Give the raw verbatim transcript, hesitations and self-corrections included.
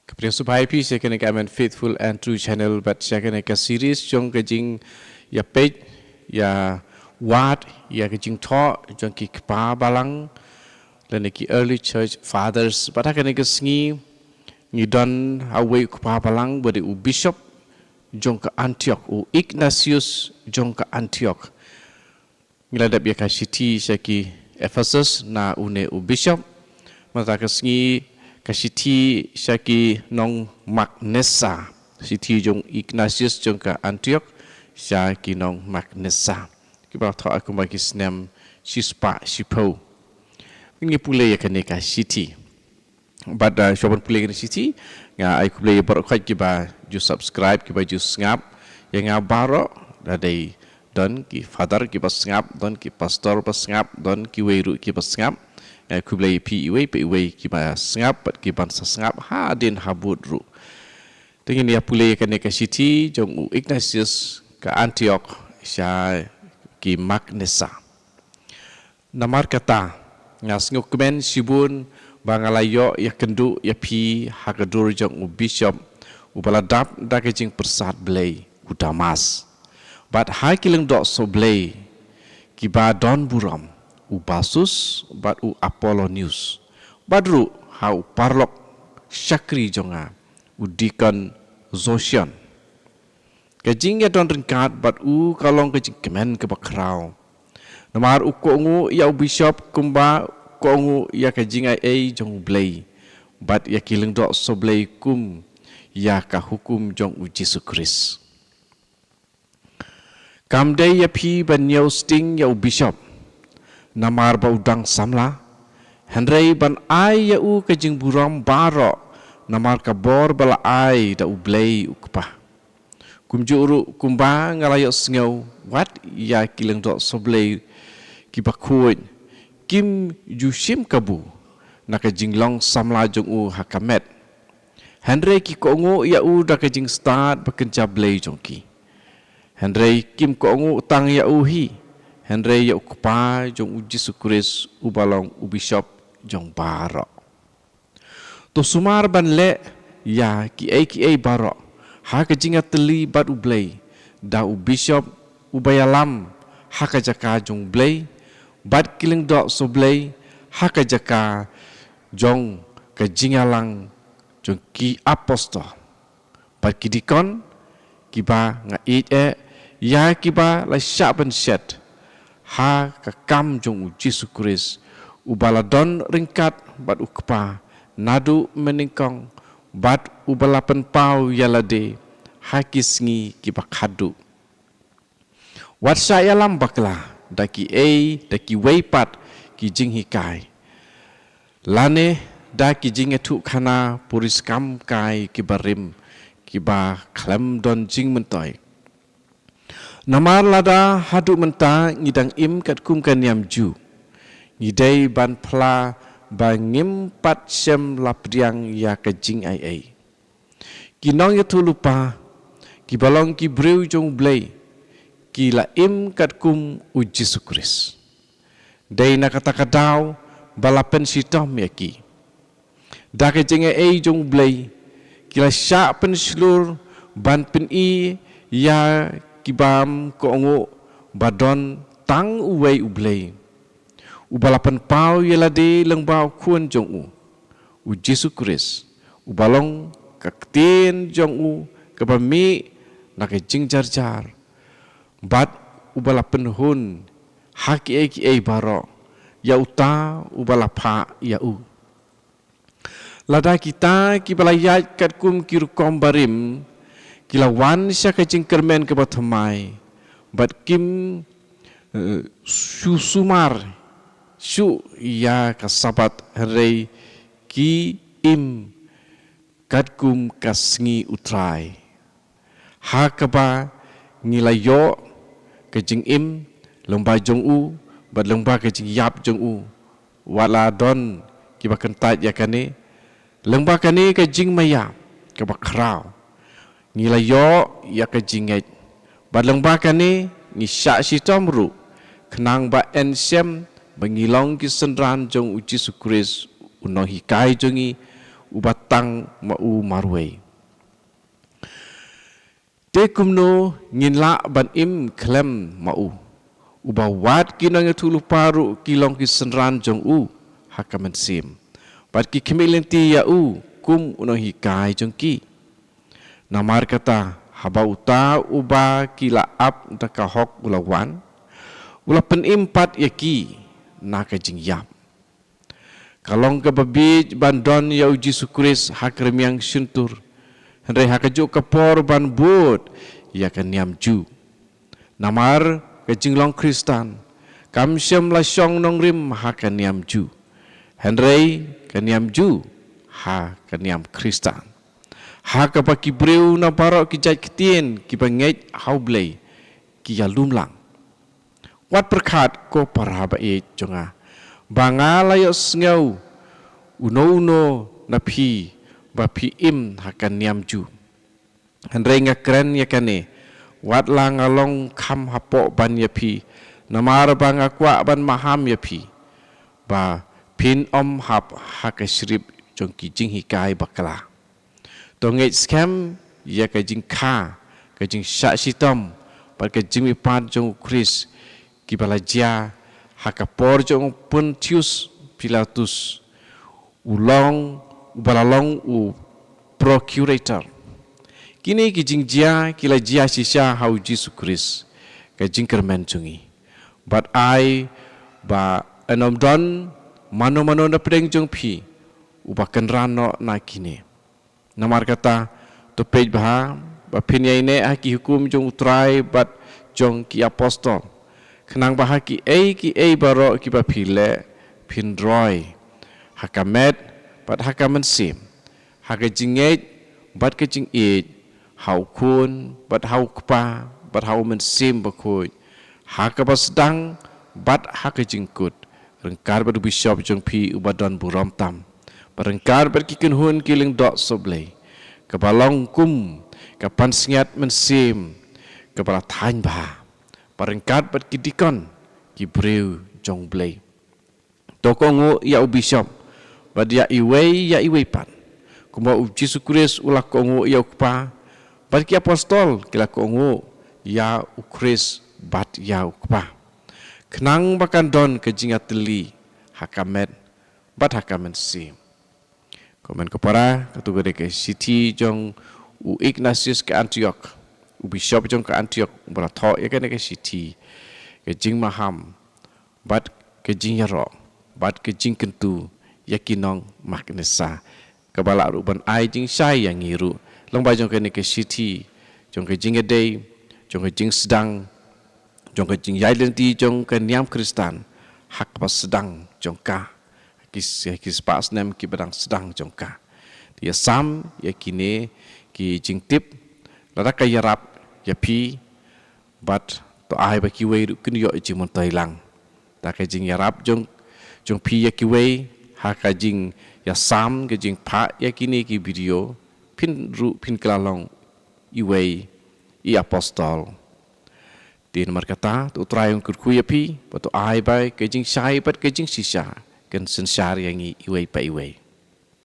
Ka pdiang sngewbha ïa phi sha kane ka Amen Faithful and True Channel bad sha kane ka series jong ka jingïapeit, ïawad ïa ka jingthoh jong ki kpa balang lane ki Early Church Fathers. Bad ha kane ka sngi ngi don ha uwei u kpa balang ba dei u Bishop jong ka Antioch, u Ignatius jong ka Antioch. Ngi la dep ïa ka shithi sha ki Ephesus na une u Bishop. Mynta ka sngi ka shithi sha ki nong Magnesa. Shithi jong Ignatius jong ka Antioch sha ki nong Magnesa, kiba la thoh kumba ki snem shispah shiphew. Ngi pule ïa kane ka shithi. Bad, uh, shuwa ban pule ïa kane ka shithi, nga ai khublei ïa baroh khoit kiba ju subscribe, kiba ju sngap ïa nga baroh. Da dei don ki father kiba sngap, don ki pastor ba sngap, don kiwei ruh kiba sngap. Nga ai khublei ïa phi iwei pa iwei kiba sngap bad kiban sa sngap hadien habud ruh. Te ngin ïa pule ïa kane ka shithi jong u Ignatius ka Antioch sha ki Magnesa. Namar kata, nga sngewkmen shibun ba nga la ïoh ïakynduh ïa phi ha ka dur jong u Bishop uba la dap da ka jingpyrsad Blei, u Damas, bad ha ki lyngdoh sohblei kiba don burom, u Basus bad u Apollonius, bad ruh ha u paralok shakri jong nga, u Deacon Zosian. Ka jingïadon ryngkat bad u ka long ka jingkmen kaba khraw, namar u kohnguh ïa u Bishop kumba u kohnguh ïa ka jingaiei jong u Blei, bad ïa ki lyngdoh sohblei kum ïa ka hukum jong u Jisu Khrist. Kam dei ïa phi ban ñiew sting ïa u Bishop namar ba u dang samla, hynrei ban ai ïa u ka jingburom baroh namar ka bor ba la ai da u Blei u Kpa. Kumjuh ruh kumba nga la ïohsngew, wat ïa ki lyngdoh sohblei kiba khuid kim ju shim kabu na ka jinglong samla jong u ha ka met, hynrei ki kohnguh ïa u da ka jingstad bakynja Blei jong ki. Hynrei kim kohnguh tang ïa u hi, hynrei ïa u Kpa jong u Jisu Khrist uba long u Bishop jong baroh. To sumar ban leh ïa kiei kiei baroh ha ka jingïatylli bad u Blei, da u Bishop uba ïalam ha ka jaka jong u Blei, bad ki lyngdoh sohblei ha ka jaka jong ka jingïalang jong ki apostol, bad ki deacon kiba nga ïeit eh ïa kiba la shah ban shet ha ka kam jong u Jisu Khrist, uba la don ryngkat bad u Kpa naduh mynnyngkong, bad uba la pynpaw ïa lade ha ki sngi kiba khadduh. Wat shah ïalam bakla da kiei, da kiwei pat ki jinghikai, lane da ki jingïathuhkhana puriskam kai kiba rim, kiba khlem don jingmyntoi. Namar lada haduh mynta ngi dang im katkum ka niam Jiw, ngi dei ban phla ba ngim pat shym la pdiang ïa ka jingaiei. Ki nongïathuhlypa kiba long ki briew jong u Blei, ki la im katkum u Jisu Khrist. Dei na kata ka daw ba la pynshitom ïa ki da ka jingaiei jong u Blei, ki la shah pynshlur ban pyni ïa ki bym kohnguh ba don tang uwei u Blei, uba la pynpaw ïa lade lyngba u Khun jong u, u Jisu Khrist, uba long ka ktien jong u kaba mih na ka jingjarjar, bad uba la pynhun ha kiei kiei baroh ïa uta uba la phah ïa u. Lada kita kiba la ïaid katkum ki rukom barim ki la wan sha ka jingkyrmen kaba thymmai, bad kim, eh, shu sumar shuh ïa ka Sabbath, hynrei ki im katkum ka sngi U Trai, ha kaba ngi la ïoh ka jingim lyngba jong u, bad lyngba ka jingïap jong u. Wat la don kiba kyntait ïa kane, lyngba kane ka jingmaïa kaba khraw, ngi la ïoh ïa ka jingngeit, bad lyngba kane ngi shah shitom ruh, khnang ba yn shem ba ngi long ki synran jong u Jisu Khrist, u nonghikai jong ngi, uba tang ma u marwei. Te kumno ngin lah ban im khlem ma u, uba wad ki nongïathuhlypa ruh ki long ki synran jong u ha ka mynsiem, bad ki khmih lynti ïa u kum u nonghikai jong ki? Namar kata, haba uta uba ki la ap da ka hok u la wan, u la pynim pat ïa ki na ka jingïap. Ka long kaba bieit ban don ïa u Jisu Khrist ha ka rmiang shyntur, hynrei ha kajuh ka por ban bud ïa ka niam Jiw. Namar ka jinglong Khristan kam shym la shong nongrim ha ka niam Jiw, hynrei ka niam Jiw ha ka niam Khristan, ha kaba ki briew na baroh ki jait ktien kiba ngeit ha U Blei ki ïalum lang. Wat pyrkhat, ko para ba ïeit jong nga, ba nga la ïohsngew uno uno na phi ba phi im ha ka niam Jiw. Hynrei nga kren ïa kane, wat la nga long kham hapoh ban ïa phi, namar ba nga kwah ban maham ïa phi, ba phin ym hap ha ka shrip jong ki jinghikai bakla. To ngeit skhem ïa ka jingkha, ka jingshah shitom, bad ka jingmihpat jong u Khrist, kiba la jia ha ka por jong u Pontius Pilatus, u long, uba la long u procurator. Kine ki jingjia ki la jia shisha ha u Jisu Khrist, ka jingkyrmen jong ngi. Bad ai ba yn ym don mano mano na pdeng jong phi uba kynran noh na kine. Namar kata, to peit bha ba phin ïaineh ha ki hukum jong u Trai bad jong ki apostol, khnang ba ha kiei kiei baroh kiba phi leh, phin roi ha ka met bad ha ka mynsiem, ha ka jingngeit bad ka jingïeit, ha u Khun bad ha u Kpa bad ha u Mynsiem Bakhuid, ha kaba sdang bad ha ka jingkut, ryngkat bad u bishop jong phi uba don burom tam, bad ryngkat bad ki kynhun ki lyngdoh sohblei, kaba long kum ka pansngiat mynsiem kaba la thaiñ bha, bad ryngkat bad ki dikon, ki briew jong U Blei. To kohnguh ïa u bishop bad ïa iwei ïa iwei pat, kumba u Jisu Khrist u la kohnguh ïa u Kpa, bad ki apostol ki la kohnguh ïa u Khrist bad ïa u Kpa, khnang ba kan don ka jingïatylli ha ka met bad ha ka mynsiem. Ko hynmen ko para, kato ka dei ka shithi jong u Ignatius ka Antiok, u bishop jong ka Antiok, ba la thoh ïa kane ka shithi, ka jingmaham bad ka jingïaroh bad ka jingkyntu ïa ki nong Magnesa, kaba lah ruh ban ai jingshai ïa ngi ruh lyngba jong kane ka shithi, jong ka jingïadei, jong ka jingsdang, jong ka jingïaid lynti jong ka niam Khristan ha kaba sdang jong ka, ki, ki spah snem kiba dang sdang jong ka. Te ïasam ïa kine ki jingtip, lada ka ïarap ïa phi, bad to ai ba kiwei ruh kin ïoh jingmyntoi lang da ka jingïarap jong, jong phi ïa kiwei, ha ka jingïasam, ka jingphah ïa kine ki video, phin ruh phin kylla long iwei i apostol. Te namar kata, to u Trai un kyrkhu ïa phi, bad to ai ba ka jingshai bad ka jingshisha kan synshar ïa ngi iwei pa iwei.